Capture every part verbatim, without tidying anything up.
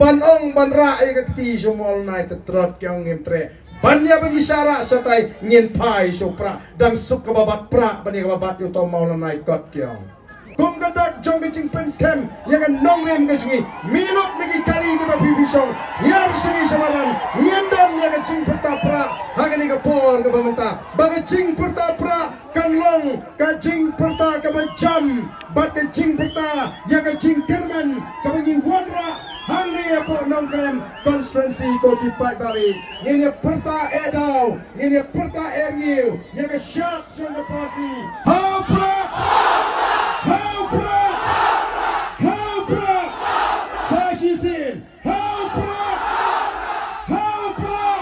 Ban ong ban rah ïa ka kti sha u Mawlana United, Rot ki ong ngim treh. Ban ïa ba ngi shah rah shatai ngin phai sha u Prah. Dang suk kaba bat Prah ban ïa kaba bat ïa u Tom Mawlana kot ki ong. Kum ka dak jong ka jingpynskhem ïa ka nongrim ka jong ngi, mih lut na ki kali kiba phi phi shong, hiar sha ngi sha madan, ngin don ïa ka jingpyrta Prah ha kane ka por kaba mynta. Ba ka jingpyrta Prah kan long ka jingpyrta kaba jam bad ka jingpyrta ïa ka jingkyrmen kaba ngi wanrah hangne hapoh Nongkrem constituency. Ko ki paidbah, ngin ïa pyrta eh daw, ngin ïa pyrta eh rngiew ïa ka shad jong ka party. Ha u Prah! Ha u Prah! Ha u Prah! Sa shisien. Ha u Prah! Ha u Prah!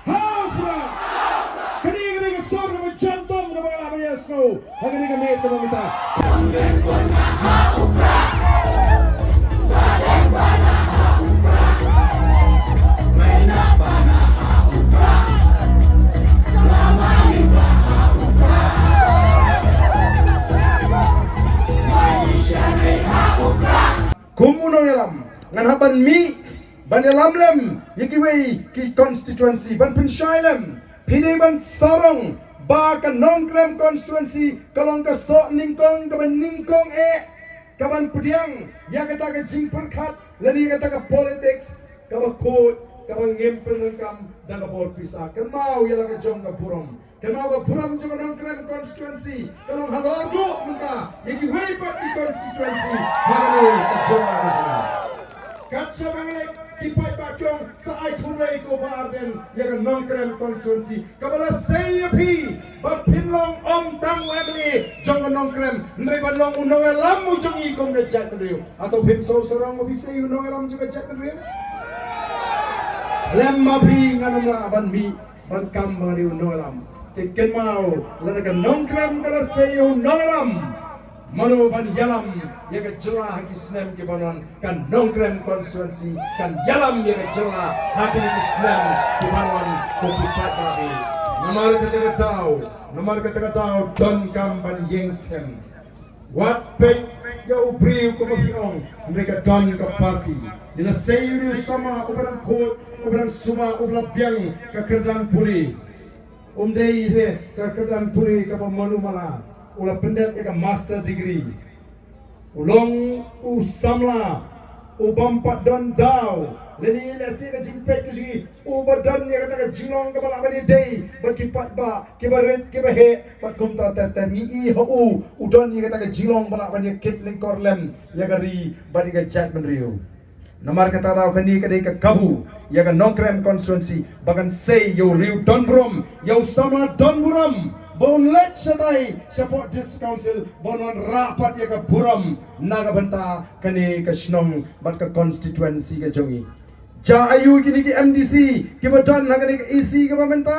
Ha u Prah! Kane ka dei ka sur kaba jam tam kaba nga lah ban ïa sngew ha kane ka miet kaba mynta. Kum u nongïalam, ngan hap ban mih ban ïalam lem ïa kiwei ki constituency, ban pynshai lem. Phi dei ban sarong ba ka Nongkrem constituency ka long ka soh nyngkong kaba nyngkong eh, kaban pdiang ïa kata ka jingpyrkhat lane ïa kata ka politics kaba khuid, kaba ngim pyndonkam da ka bor pisa. Kynmaw ïa la ka jong ka burom. Kynmaw ka burom jong ka Nongkrem constituency ka long halor duh mynta ïa kiwei pat ki constituency ha kane ka jylla ka jong ngi. Kat shaba ngi leit, ki paidbah ki ong sa ai khublei ko Bah Ardent ïa ka Nongkrem constituency kaba la sei ïa phi ba phin long ym tang u MLA jong ka Nongkrem, hynrei ban long u nongïalam u jong ngi kum ka jaitbynriew. Hato phim sngewsarong ba phi sei u nongïalam jong ka jaitbynriew? Lem ma phi, ngan ym lah ban mih ban kam ba ngan dei u nongïalam. Te kynmaw, lada ka Nongkrem ka la sei ïa u nongïalam, mano ban ïalam ïa ka jylla ha ki snem kiban wan? Ka Nongkrem constituency kan ïalam ïa ka jylla ha kine ki snem kiban wan, ko ki paidbah. Namar kata ka daw, namar kata ka daw donkam ban ïeng skhem. Wat peit ïa u briew kumba phi ong, hynrei ka don ka party. Ngi la sei ïa u samla uba dang khuid, uba dang suba, uba la biang ka kyrdan pule. Um dei de ka kyrdan pule kaba mano mala, u la pyndep ïa ka master degree. U long u samla ubym pat don daw, lane lehse ka jingpeit ka jong ngi, uba don ïa kata ka jinglong kaba lah ban ïadei bad ki paidbah kiba rit kiba heh, bad kumta ter ter. Ngi i ha u, u don ïa kata ka jinglong ba lah ban ïakit lyngkor lem ïa ka ri bad ïa ka jaitbynriew. Namar kata daw kane ka dei ka kabu ïa ka Nongkrem constituency ba kan sei ïa u riew donburom, ïa u samla donburom, ba un leit shatai shapoh District Council, ba un wanrah pat ïa ka burom na ka bynta kane ka shnong bad ka constituency ka jong ngi. Jia aïu kine ki MDC kiba don ha kane ka EC kaba mynta?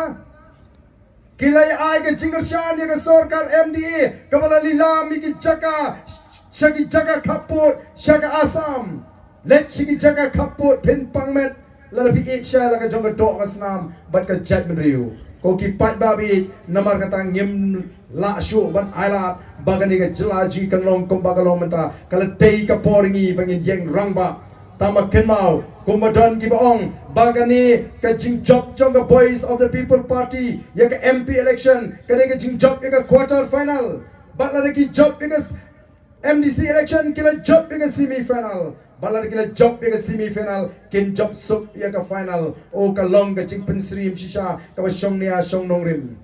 Ki la ïa ai ka jingkyrshan ïa ka sorkar MDA kaba la lilam ïa ki jaka sha ki jaka khappud sha ka Assam. Leit sha ki jaka khappud phin pang met lada phi ïeit shai la ka jong ka doh ka snam bad ka jaitbynriew. Ko ki paidbah, namar kata ngim lah shuh ban ailad ba kane ka jylla jong ngi kan long kumba ka long mynta. Ka la dei ka por ngi ba ngin ïeng rangbah. Tangba kynmaw, kumba don kiba ong ba kane ka jingjop jong ka Voice of the People Party ïa ka MP election ka dei ka jingjop ïa ka quarter final. Bad lada ki jop ïa ka s-, MDC election ki la jop ïa ka semi final. Bad lada ki la jop ïa ka semi final, kin jop suk ïa ka final. O, ka long ka jingpynsyriem shisha kaba shong nia shong nongrim.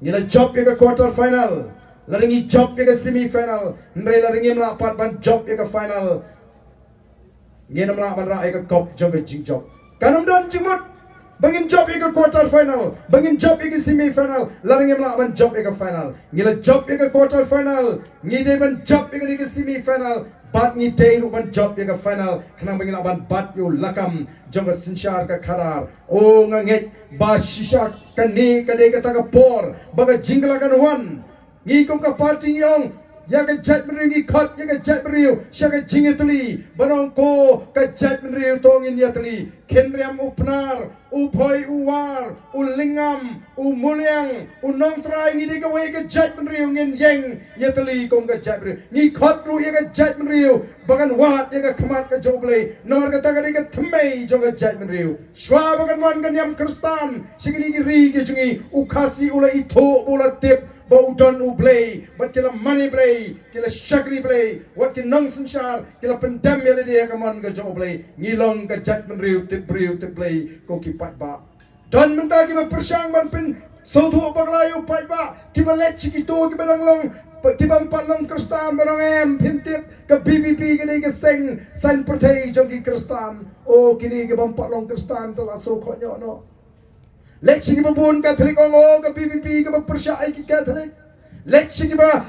Ngi la jop ïa ka quarter final, lada ngi jop ïa ka semi final, hynrei lada ngim lah pat ban jop ïa ka final, ngin ym lah ban rah ïa ka kop jong ka jingjop. Kan ym don jingmut ba ngin jop ïa ka quarter final, ba ngin jop ïa ka semi final, lada ngim lah ban jop ïa ka final. Ngi la jop ïa ka quarter final, ngi dei ban jop ïa ka semi final, bad ngi dei ruh ban jop ïa ka final, khnang ba ngin lah ban bat ïa u lakam jong ka synshar ka khadar. O, nga ngeit ba shisha kane ka dei kata ka por ba ka jingkylla kan wan. Ngi kum ka party ngi ong ïa ka jaitbynriew, ngi khot ïa ka jaitbynriew sha ka jingïatylli, ban ong ko ka jaitbynriew to ngin ïatylli. Kynriam u Pnar, u Bhoi u War, u Lingam, u Muliang, u Nongtrai, ngi dei kawei ka jaitbynriew, ngin ïeng ïatylli kum ka jaitbynriew. Ngi khot ruh ïa ka jaitbynriew ba kan wad ïa ka khmat ka jong U Blei. Namar kata ka dei ka thymmei jong ka jaitbynriew. Shuwa ba kan wan ka niam Khristan sha kine ki ri ki jong ngi, u Khasi u la ithuh, u la tip ba u don U Blei, bad ki la mane Blei, ki la shakri Blei, wat ki nongsynshar ki la pyndem ïa lade ha ka mon ka jong U Blei. Ngi long ka jaitbynriew tip briew tip Blei, ko ki paidbah. Don mynta kiba pyrshang ban pynsngewthuh bakla ïa u paidbah, kiba leit sha kito kiba dang long, kiba ym pat long Khristan, ba ong em, phim tip, ka B P P ka dei ka seng saiñ pyrthei jong ki Khristan. O, kine kiba ym pat long Khristan te la sngewkhohnoh noh. Leit sha kiba bun Katholik, ong, o, ka B P P kaba pyrshah ïa ki Katholik. Leit sha kiba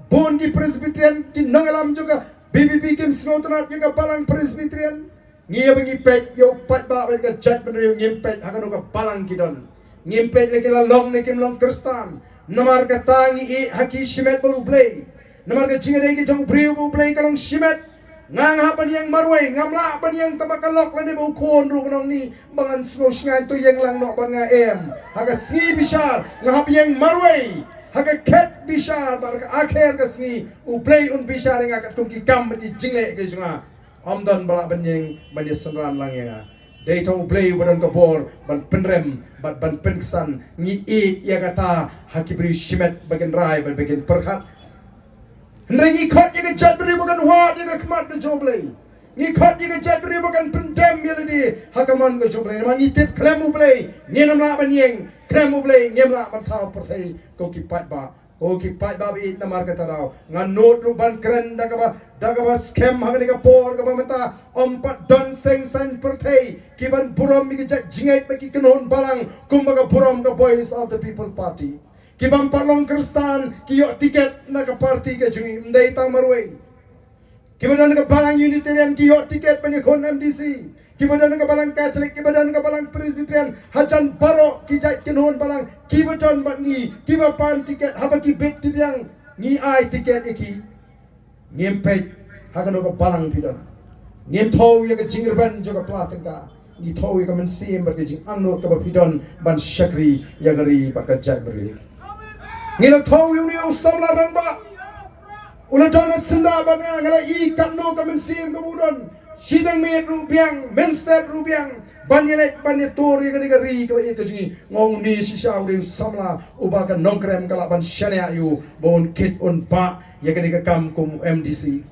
bun ki Presbyterian, ki nongïalam jong ka B P P kim sngewtynnat ïa ka balang Presbyterian. Ngi, haba ngi peit ïa u paidbah bad ka jaitbynriew, ngim peit ha kano ka balang ki don. Ngim peit lei ki la long ne kim long Khristan. Namar kata ngi ïeh ha ki shimet bad U Blei. Namar ka jingïadei ka jong u briew bad U Blei ka long shimet. Nga, nga hap ban ïeng marwei, ngam lah ban ïeng tang ba ka lok lane ba u khun ruh kan ong ïa nga ba ngan sngew shngaiñ, to ïeng lang noh bad nga, em. Ha ka sngi bishar nga hap ïeng marwei. Ha ka khet bishar bad ha ka akher ka sngi U Blei un bishar ïa nga katkum ki kam bad ki jingleh ki jong nga. Ym don ba lah ban ïeng ban ïasynran lang ïa nga. Dei tang U Blei uba don ka bor ban pynrem bad ban pynksan. Ngi ïeh ïa kata ha ki briew shimet ba kin rai bad ba kin pyrkhat. Hynrei ngi khot ïa ka jaitbynriew ba kan wad ïa ka khmat ka jong U Blei. Ngi khot ïa ka jaitbynriew ba kan pyndem ïa lade ha ka mon ka jong U Blei. Namar ngi tip khlem U Blei ngin ym lah ban ïeng, khlem U Blei ngim lah ban thaw pyrthei, ko ki paidbah. Ko ki paidbah ba ïeit, namar kata ruh ngan nud ruh ban kren da kaba, da kaba skhem ha kane ka por kaba mynta ym pat don seng saiñ pyrthei ki ban burom ïa ka jait jingngeit bad ki kynhun balang kumba ka burom ka Voice of the People Party. Ki bym pat long Khristan ki ïoh tiket na ka party ka jong ngi, ym dei tang marwei. Kiba don ka balang Unitarian ki ïoh tiket ban ïakhun M D C. Kiba don ka balang Katholik, kiba don ka balang Presbyterian, hajan baroh ki jait kynhun balang kiba don bad ngi, kiba pan tiket, haba ki bit ki biang, ngi ai tiket ïa ki. Ngim peit ha kano ka balang phi don. Ngim thew ïa ka jingrben jong ka pla tyngka. Ngi thew ïa ka mynsiem bad ka jingangnud kaba phi don ban shakri ïa ka ri bad ka jaitbynriew. Ngi la thew ïa une u samla rangbah. U la don ha syndah bad nga, nga la i katno ka mynsiem kaba u don. Shiteng miet ruh biang, mynstep ruh biang, ban ïaleit ban ïatur ïa kane ka ri kaba ïeit ka jong ngi. Nga ong une shisha u dei u samla uba ka Nongkrem ka lah ban shaniah ïa u ba un kit un bah ïa kane ka kam kum M D C.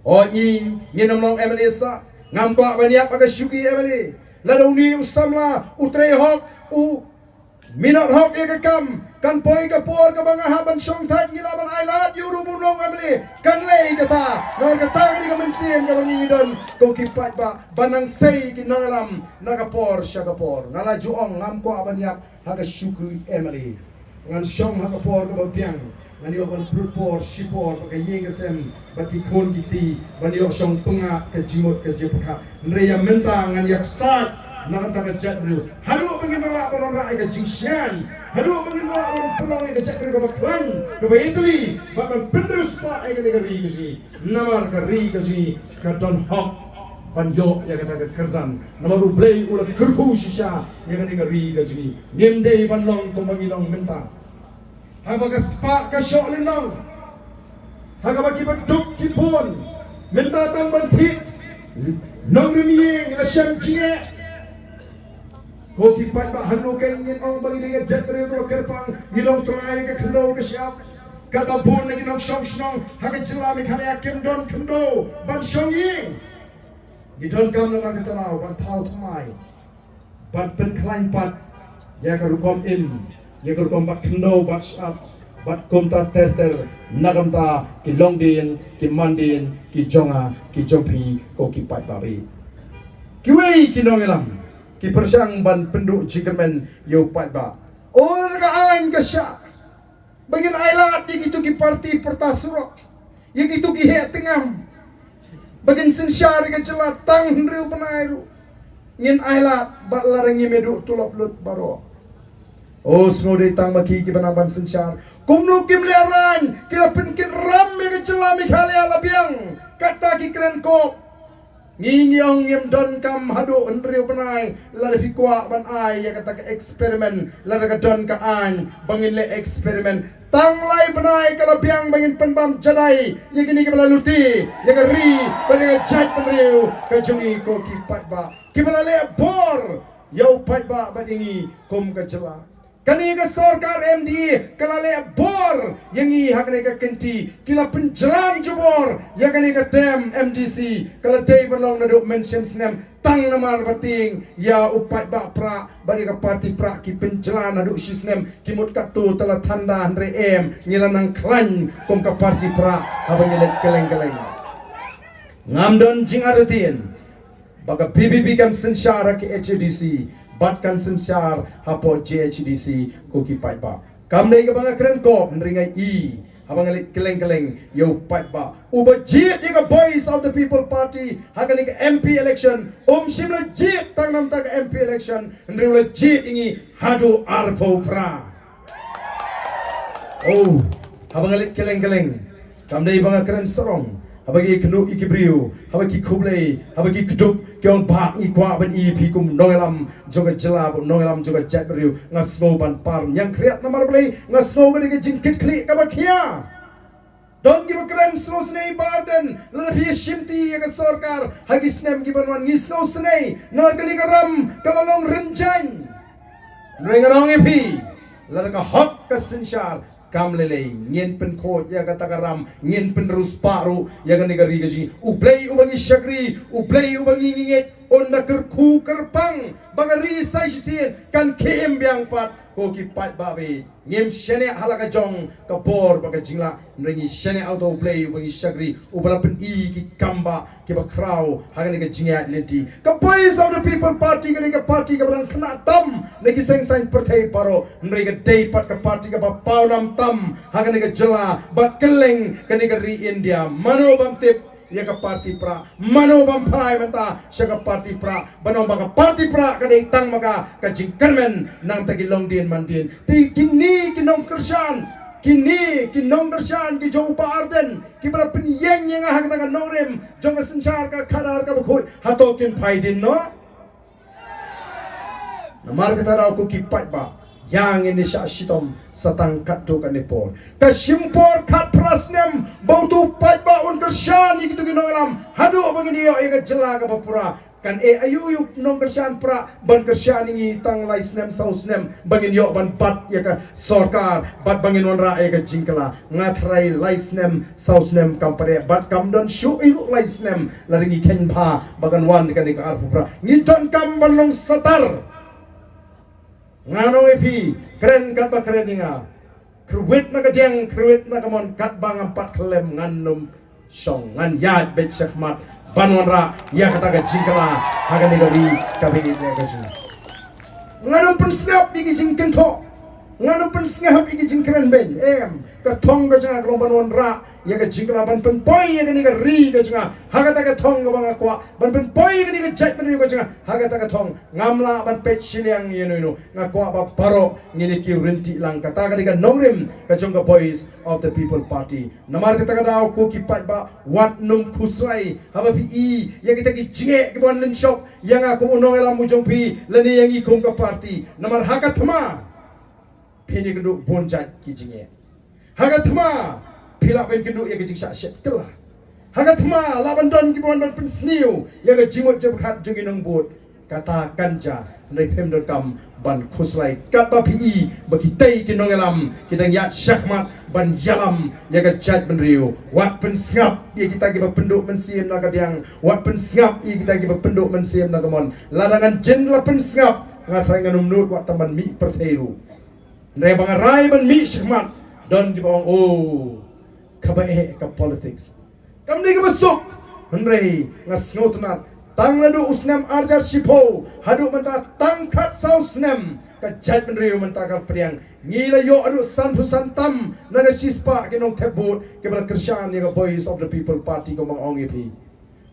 Hooid, ngi, ngin ym long M L A sah. Ngam kwah ban ïap ha ka shuki M L A. Lada une u samla u trei hok, u minot hok ïa ka kam, kan poi ka por kaba nga hap ban shong thait, ngi lah ban ailad ïa u ruh ba un long M L A. Kan lei kata. Namar kata ka dei ka mynsiem kaba ngi don, ko ki paidbah, ban nang sei ki nongïalam na ka por sha ka por. Nga la ju ong ngam kwah ban ïap ha ka shuki M L A. Ngan shong ha ka por kaba biang. Ngan ïoh ban pynlut por shipor bad ka ïing ka sem bad ki khun ki kti, ban ïoh shong pyngngad ka jingmut ka jingpyrkhat. Hynrei ïa mynta ngan ïaksaid na ka bynta ka jaitbynriew. Haduh ba ngin lah ban wanrah ïa ka jingshngaiñ, haduh ba ngin lah ban pynlong ïa ka jaitbynriew kaba khlaiñ, kaba ïatylli, bad ban pynriewspah ïa kane ka ri ka jong ngi. Namar ka ri ka jong ngi ka don hok ban ïoh ïa kata ka kyrdan. Namar U Blei u la kyrkhu shisha ïa kane ka ri ka jong ngi. Ngim dei ban long kumba ngi long mynta. Haba ka spah ka shoh lynnong, ha kaba kiba duk ki bun, mynta tang ban thied nongrim ïing la shem jingeh. Ko ki paidbah, hangno kein ngin ong ba ngi dei ka jaitbynriew kaba kyrpang, ngi long trai ka khyndew ka shyiap? Katba bun na ki nongshong shnong ha ka jylla Meghalaya kim don khyndew ban shong ïing. Ngi donkam namar kata ruh ban thaw thymmai, ban pynkhlaiñ pat ïa ka rukom im, ïa ka rukom bat khyndew bat shyiap, bad kumta ter ter, na ka bynta ki longdien ki mandien ki jong nga ki jong phi, ko ki paidbah. Kiwei ki nongïalam ki pyrshang ban pynduh jingkyrmen ïa u paidbah. Ur ka aiñ ka shah ba ngin ailad ïa kito ki parti pyrta surok, ïa kito ki heh tyngam, ba kin synshar ïa ka jylla tang hynriew bnai ruh. Ngin ailad bad lada ngim ïa duh tulop lut baroh. O, sngew dei tang ma ki kiba nang ban synshar. Kumno kim leh raiñ, ki la pynkit ram ïa ka jylla Meghalaya la biang. Kata ki kren ko. Ngi ngi ong ngim donkam haduh hynriew bnai lada phi kwah ban ai ïa kata ka experiment, lada ka don ka aiñ ba ngin leh experiment. Tang lai bnai ka la biang ba ngin pynbam jadai ïa kine kiba la lute ïa ka ri bad ïa ka jaitbynriew ka jong ngi, ko ki paidbah. Kiba la leh bor ïa u paidbah bad ïa ngi kum ka jylla. Kane ka sorkar M D A ka la leh bor ïa ngi ha kane ka kynti, ki la pynjlan jubor ïa kane ka term M D C, ka la dei ban long naduh mynshem snem, tang namar ba tieng ïa u paidbah Prah bad ïa ka party Prah ki pynjlan naduh shi snem, ki mut katto te la thanda, hynrei em, ngi la nang khlaiñ kum ka party Prah haba ngi leit kylleng kylleng. Ngam don jingartatien ba ka V P P kan synshar ha ka H A D C bad kan synshar hapoh J H A D C, ko ki paidbah. Kam dei kaba nga kren kop, hynrei nga i haba nga leit kylleng kylleng ïa u paidbah uba jied ïa ka Voice of the People Party ha kane ka M P election. Um shym la jied tang namar ka M P election, hynrei u la jied ïa ngi haduh arphew phra. Oh, haba nga leit kylleng kylleng, kam dei ba nga kren sarong. Haba ki kynduh ïa ki briew, haba ki khublei, haba ki kdup, ki ong, bah, ngi kwah ban ïohi phi kum nongïalam jong ka jylla, kum nongïalam jong ka jaitbynriew. Nga sngew ban par ñiangkhriat namar balei? Nga sngew ka dei ka jingkitkhlieh kaba khia. Don kiba kren sngewsynei, Bah Ardent, lada phi shimti ïa ka sorkar ha ki snem kiban wan, ngi sngewsynei namar kane ka ram ka la long rynjang. Hynrei ngan ong ïa phi, lada ka hok ka synshar, kam lei lei ngin pynkhuid ïa kata ka ram, ngin pynriewspah ruh ïa kane ka ri ka jong ngi. U Blei uba ngi shakri, U Blei uba ngi ngeit, un da kyrkhu kyrpang ba ka ri sa shisien kan khie im biang pat, ko ki paidbah. Ngim shaniah ha la ka jong ka bor bad ka jinglah, hynrei ngi shaniah ha uta U Blei uba ngi shakri, uba la pyni ki kambah kiba khraw ha kane ka jingïaid lynti. Ka Voice of the People Party ka dei ka party kaba dang khynnah tam na ki seng saiñ pyrthei baroh, hynrei ka dei pat ka party kaba pawnam tam ha kane ka jylla bad kylleng kane ka ri India. Mano bym tip ïa ka party Prah? Mano bym phai mynta sha ka party Prah? Ban ong ba ka party Prah ka dei tang ma ka ka jingkyrmen na ka bynta ki longdien mandien. Te kine ki nongkyrshan, kine ki nongkyrshan ki jong u Bah Ardent, kiba la pynïeng ïa nga ha kata ka nongrim jong ka synshar ka khadar kaba khuid, hato kin phai dien noh? Namar kata, ko ki paidbah, ïa ngin ïa shah shitom sa tang katto katne por. Ka shim por khatphra snem ba uto u paidbah un kyrshan ïa kito ki nongïalam haduh ba ngin ïoh ïa ka jylla kaba pura. Kan ïa aïu ïa u nongkyrshan Prah ban kyrshan ïa ngi tang lai snem saw snem ba ngin ïoh ban bat ïa ka sorkar bad ba ngin wanrah ïa ka jingkylla? Nga tharai lai snem saw snem kam pat eh, bad kam don shuh ïa u lai snem lada ngi kheiñ bha ba kan wan kane ka arphew phra. Ngi donkam ban long satar. Ngan ong ïa phi, kren katba kren ïa nga, kyrwit na ka diang, kyrwit na ka mon, katba ngam pat khyllem ngan ym shong, ngan ïaid beit shakhmat ban wanrah ïa kata ka jingkylla ha kane ka ri kaba ïeit ka jong ngi. Ngan ym pynsngap ïa ki jingkynthoh, ngan ym pynsngap ïa ki jingkren beiñ. Em, ka thong ka jong nga ka long ban wanrah ïa ka jingkylla, ban pynpoi ïa kane ka ri ka jong nga ha kata ka thong kaba nga kwah, ban pynpoi ïa kane ka jaitbynriew ka jong nga ha kata ka thong. Ngam lah ban peit shiliang ïano ïano. Nga kwah ba baroh ngin ïa kiew ryntih lang. Kata ka dei ka nongrim ka jong ka Voice of the People Party. Namar kata ka daw, ko ki paidbah, wat nym khuslai haba phi i ïa kita ki jingeh kiba wan lynshop ïa nga kum u nongïalam u jong phi lane ïa ngi kum ka party. Namar ha ka thma phin ïakynduh bun jait ki jingeh. Ha ka thma phi lah ban kynduh ïa ka jingshah shet kylla. Ha ka thma lah ban don kiba wan ban pynsniew ïa ka jingmut jingpyrkhat jong ki nongbud. Kata kan jia, hynrei phim donkam ban khuslai katba phi i ba kitei ki nongïalam ki dang ïaid shakhmat ban ïalam ïa ka jaitbynriew. Wat pynsngap ïa kita kiba pynduh mynsiem na ka diang, wat pynsngap ïa kita kiba pynduh mynsiem na ka mon. Lada ngan jin la pynsngap, nga tharai ngan ym nud wat tang ban mih pyrthei ruh. Hynrei ba nga rai ban mih shakhmat, don kiba ong, oh, kaba eh ka politics. Kam dei kaba suk, hynrei nga sngewtynnat, tang naduh u snem arhajar shiphew haduh mynta, tang khatsaw snem, ka jaitbynriew mynta ka pdiang. Ngi la ïoh haduh sanphew san tam na ka shispah ki nongthep vote kiba la kyrshan ïa ka Voice of the People Party, kumba nga ong ïa phi.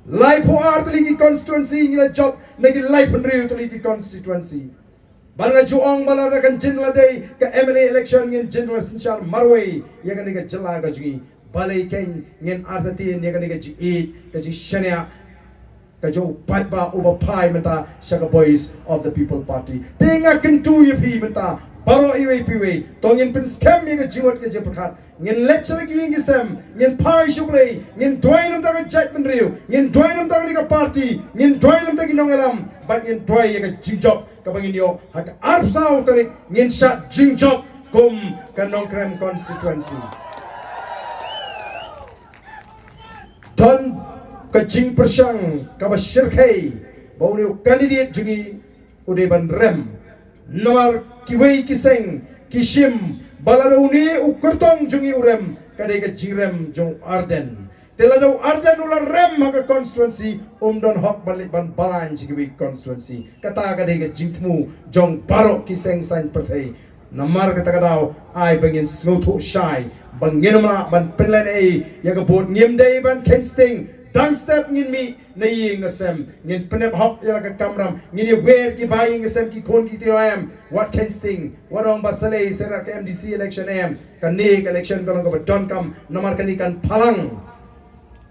Laiphew ar tylli ki constituency ngi la jop na ki laiphew hynriew tylli ki constituency. Bad nga ju ong ba lada kan jin la dei ka M L A election, ngin jin la synshar marwei ïa kane ka jylla ka jong ngi. Balei keiñ ngin artatien ïa kane ka jingïeit, ka jingshaniah ka jong u paidbah uba phai mynta sha ka Voice of the People Party. Te nga kyntu ïa phi mynta baroh iwei pa iwei, to ngin pynskhem ïa ka jingmut ka jingpyrkhat. Ngin leit sha la ki ïing ki sem, ngin phai sha U Blei, ngin duwai na ka bynta ka jaitbynriew, ngin duwai na ka bynta ka party, ngin duwai na ka bynta ki nongïalam, bad ngin duwai ïa ka jingjop kaba ngin ïoh ha ka arphew saw tarik, ngin shad jingjop kum ka Nongkrem constituency. Don ka jingpyrshang kaba shyrkhei ba une u candidate jong ngi u dei ban rem. Namar kiwei ki seng ki shim ba lada une u kyrtong jong ngi u rem, ka dei ka jingrem jong u Ardent. Te lada u Ardent u la rem ha ka constituency, um don hok ban leit ban balang sha kiwei ki constituency. Kata ka dei ka jingthmu jong baroh ki seng saiñ pyrthei. Namar kata ka daw, ai ba ngin sngewthuh shai ba ngin ym lah ban pynlehnohei ïa ka vote. Ngim dei ban kheiñ sting, dang step ngin mih na ïing na sem. Ngin pyndep hok ïa la ka kamram, ngin ïa wer ki ba ïing ki sem, ki khun ki kti, em. Wat kheiñ sting, wat ong ba sa leit sha ka M D C election, em. Kane ka election ka long kaba donkam, namar kane kan pynlong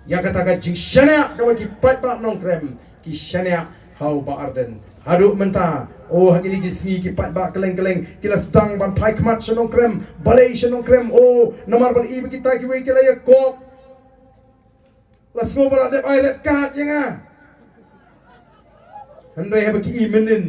ïa kata ka jingshaniah kaba ki paidbah Nongkrem ki shaniah ha u Bah Ardent. Haduh mynta, oh, ha kine ki sngi ki paidbah kylleng kylleng ki la sdang ban phai khmat sha Nongkrem, balei sha Nongkrem, oh, namar ba la i ba kita kiwei ki la ïakop. La sngew ba la dep ai red card ïa nga. Hynrei haba ki i mynnin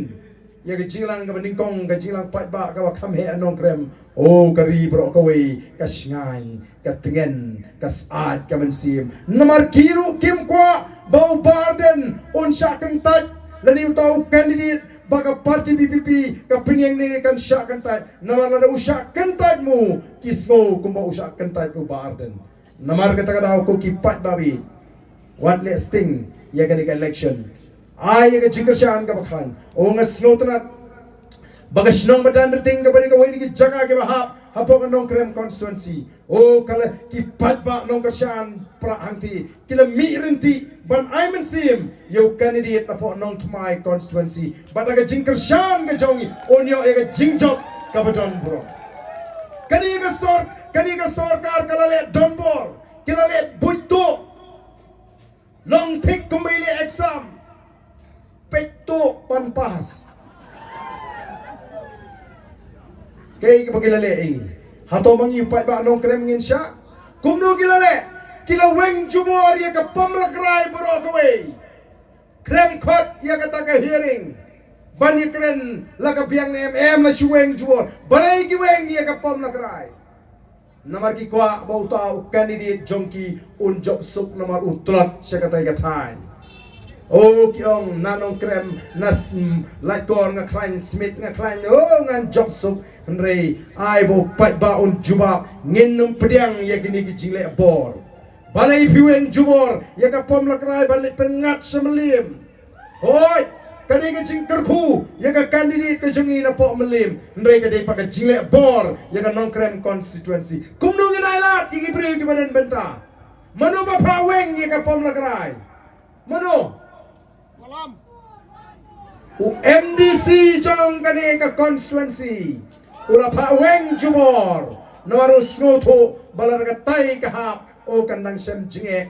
ïa ka jingïalang kaba nyngkong, ka jingïalang paidbah kaba kham heh ha Nongkrem, oh, ka ri baroh kawei ka shngaiñ, ka tngen, ka syaid ka mynsiem. Namar ki ruh kim kwah ba u Bah Ardent un shah kyntait, lane uta u candidate ba ka party V P P ka pynïeng ne kan shah kyntait. Namar lada u shah kyntait mo, ki sngew kumba u shah kyntait u Bah Ardent. Namar kata ka daw, ko ki paidbah, wat leh sting ïa kane ka election. Ai ïa ka jingkyrshan kaba khlaiñ. Oh, nga sngewtynnat ba ka shnong Madanrting kaba dei kawei na ki jaka kiba hap hapoh ka Nongkrem constituency, oh, ka la, ki paidbah nongkyrshan Prah Hangti ki la mih ryntih ban ai mynsiem ïa u candidate napoh Nongthymmai constituency. Bad da ka jingkyrshan ka jong ngi, un ïoh ïa ka jingjop kaba don burom. Kane ka sor, kane ka sorkar ka la leh donbor, ki la leh buit tuh. Long thik kumba i leh exam, peit tuh ban pass. Kaei kaba ki la leh, ïa ngi? Hato ma ngi u paidbah Nongkrem ngin shah? Kumno ki la leh? Ki la weng jubor ïa ka Pom Lakrai baroh kawei. Khlem khot ïa kata ka hearing ban ïakren la ka biang ne em, em, la shu weng jubor. Balei ki weng ïa ka Pom Lakrai? Namar ki kwah ba uta u candidate jong ki un jop suk, namar u tlot sha katei ka thaiñ. Oh, ki ong na Nongkrem, na s-, m-, Laitkor nga khlaiñ, Smit nga khlaiñ, oh, ngan jop suk. Hynrei ai ba u paidbah un jubab, ngin ym pdiang ïa kine ki jingleh bor. Balei phi weng jubor ïa ka Pom Lakrai ban leit pynngat sha Mylliem? Hooid, ka dei ka jingkyrkhu ïa ka candidate ka jong ngi napoh Mylliem, hynrei ka dei pat ka jingleh bor ïa ka Nongkrem constituency. Kumno ngin ailad ïa ki briew kiba don bynta? Mano ba phah weng ïa ka Pom Lakrai? Mano? U M D C jong kane ka constituency u la phah weng jubor, namar u sngewthuh ba la ka tai ka hap, oh, kan nang shem jingeh.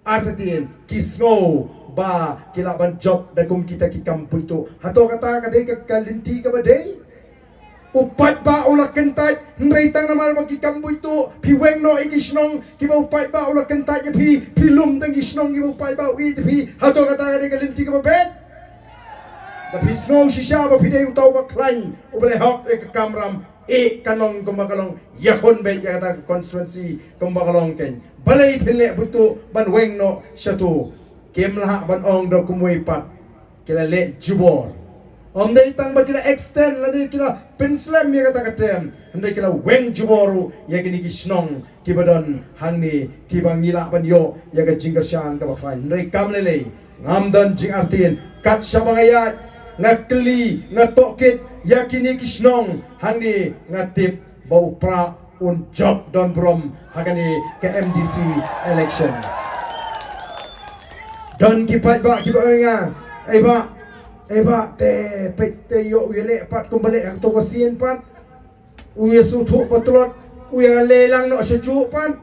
Artatien ki sngew ba ki lah ban jop da kum kita ki kam buit tuh. Hato kata ka dei ka, ka lynti kaba dei? U paidbah u la kyntait, hynrei tang namar ba ki kam buit tuh phi weng noh ïa ki shnong kiba u paidbah u la kyntait ïa phi, phi lum tang ki shnong kiba u paidbah u ïeit ïa phi. Hato kata ka dei ka lynti kaba beit? Da phi sngew shisha ba phi dei uta uba khlaiñ, uba leh hok ïa ka kamram, eh, kan long kumba ka long, ïakhun beit ïa kata ka constituency kumba ka long kein. Balei phin leh buit tuh ban weng noh shatu? Kim lah ban ong da kumwei pat. Ki la leh jubor. Ym dei tang ba ki la extend lane ki la pynslem ïa kata ka term, hynrei ki la weng jubor ruh ïa kine ki shnong kiba don hangne, kiba ngi lah ban ïoh ïa ka jingkyrshan kaba khlaiñ. Hynrei kam lei lei, ngam don jingartatien, kat shaba nga ïaid, nga kylli, nga tohkit ïa kine ki shnong hangne, nga tip ba u Prah un jop don burom ha kane ka M D C election. Don ki paidbah kiba ong ïa nga, "Ei bah, ei bah, te peit te ïoh u ïaleh pat kumba leh ha kato ka sien pat. U ïasngewthuh patlot, u ïaleh lang noh sha juh pat."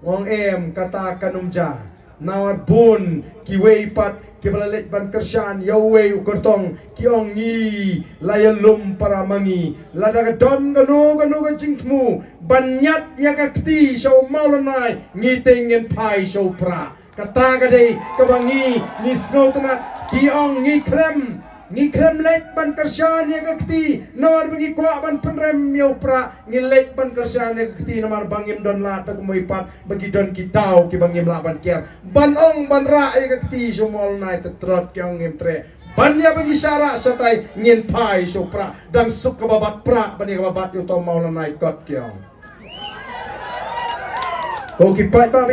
Nga ong em, kata kan ym jia. Namar bun kiwei pat kiba la leit ban kyrshan ïa uwei u kyrtong ki ong ngi la ïalum para ma ngi. Lada ka don kano kano ka jingthmu ban ñiad ïa ka kti sha u Mawlannai, ngi te ngin phai sha u Prah. Kata ka dei kaba ngi, ngi sngewtynnat. Ki ong ngi khlem, ngi khlem leit ban kyrshan ïa ka kti namar ba ngi kwah ban pynrem ïa u Prah. Ngi leit ban kyrshan ïa ka kti namar ba ngim don lad da kumwei pat, ba ki don ki daw kiba ngim lah ban ker ban ong ban rah ïa ka kti sha u Mawlannai. Te trot ki ong ngim treh. Ban ïa ba ngi shah rah shatai, ngin phai sha u Prah. Dang suk kaba bat Prah ban ïa kaba bat ïa uto u Mawlannai, kot ki ong. Ko ki paidbah,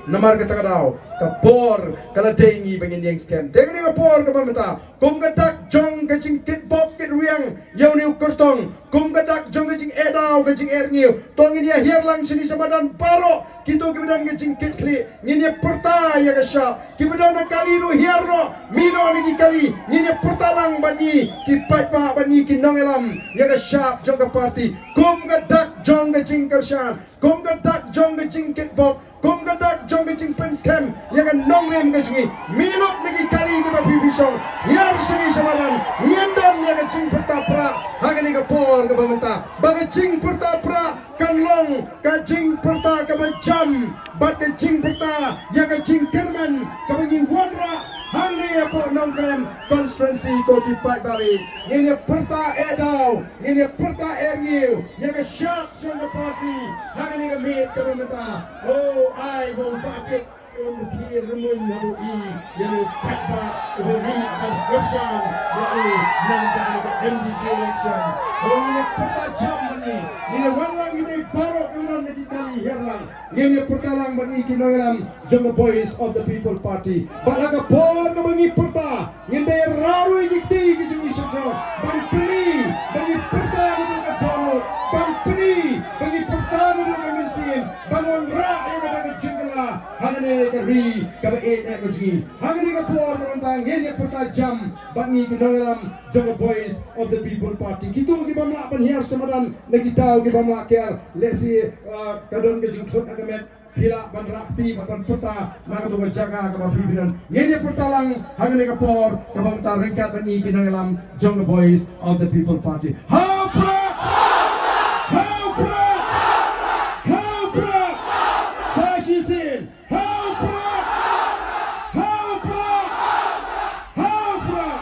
namar kata ka daw ka por ka la dei ngi ba ngin ïeng skhem. Te kane ka por kaba mynta, kum ka dak jong ka jingkitbok kitrwiang ïa une u kyrtong, kum ka dak jong ka jingeh daw ka jingeh rngiew, to ngin ïa hiar lang shane sha madan baroh kito kiba don ka jingkitkhlieh. Ngin ïa pyrta ïa ka shap, kiba don na kali ruh hiar noh, mih noh na ki kali. Ngin ïa pyrta lang bad ngi ki paidbah, bad ngi ki nongïalam, ïa ka shap jong ka party. Kum ka dak jong ka jingkyrshan, kum ka dak jong ka jingkitbok, kum ka dak jong ka jingpynskhem ïa ka nongrim ka jong ngi, mih lut na ki kali kiba phi phi shong, hiar shane sha madan. Ngin don ïa ka jingpyrta Prah ha kane ka por kaba mynta. Ba ka jingpyrta Prah kan long ka jingpyrta kaba jam bad ka jingpyrta ïa ka jingkyrmen kaba ngi wanrah hangne hapoh Nongkrem constituency. Ko ki paidbah, ngin ïa pyrta eh daw, ngin ïa pyrta eh rngiew ïa ka shap jong ka party ha kane ka miet kaba mynta. O ai, ba u Bah Kit un khie rymmuiñ haba u i ïa u paidbah uba ri ban kyrshan ïa u na ka bynta ka M D C election. Haba ngin ïa pyrta jam bad ngi, ngin ïa wan lang ïa u baroh u nong na ki kali hiar lang. Ngin ïa pyrta lang bad ngi ki nongïalam jong ka Voice of the People Party. Bad ha ka por kaba ngi pyrta, ngin da ïa rah ruh ïa ki kti ki jong ngi sha jrong ban pyni ba ngi pyrta naduh ka dohnud, ban pyni ba ngi pyrta naduh ka mynsiem, ban wanrah ïa kata ka jingkylla ha kane ka ri kaba ïeit ka jong ngi. Ha kane ka por kaba mynta ngin ïa pyrta jam bad ngi ki nongïalam jong ka Voice of the People Party. Kito ki bym lah ban hiar sha madan na ki daw ki bym lah ker, lehse, ah, ka don ka jingthut ha ka met, phi lah ban rah kti bad ban pyrta na kato ka jaka kaba phi phi don. Ngin ïa pyrta lang ha kane ka por kaba mynta ryngkat bad ngi ki nongïalam jong ka Voice of the People Party. Ha u Prah! Ha u Prah! Ha u Prah! Sa shisien. Ha u Prah! Ha u Prah! Ha u Prah!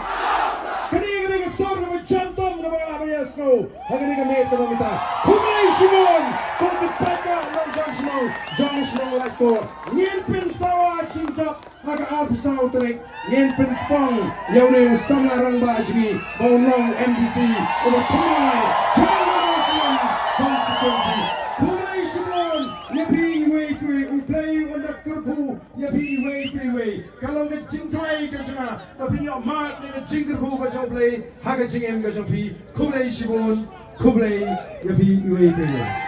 Kane ka dei ka sur kaba jam tam kaba nga lah ban ïa sngew ha kane ka miet kaba mynta. Khublei shibun, ko ki paidbah nongshong shnong jong ka shnong Laitkor. Ngin pynsawa jingjop ha ka arphew saw tarik. Ngin pynspong ïa une u samla rangbah jong ngi ba un long M D C uba thymmai jong ka Nongkrem constituency. Khublei shibun ïa phi iwei pa iwei, U Blei un da kyrkhu ïa phi iwei pa iwei. Ka long ka jingduwai ka jong nga ba phin ïoh mad ïa ka jingkyrkhu ka jong U Blei ha ka jingim ka jong phi. Khublei shibun, khublei ïa phi iwei pa iwei.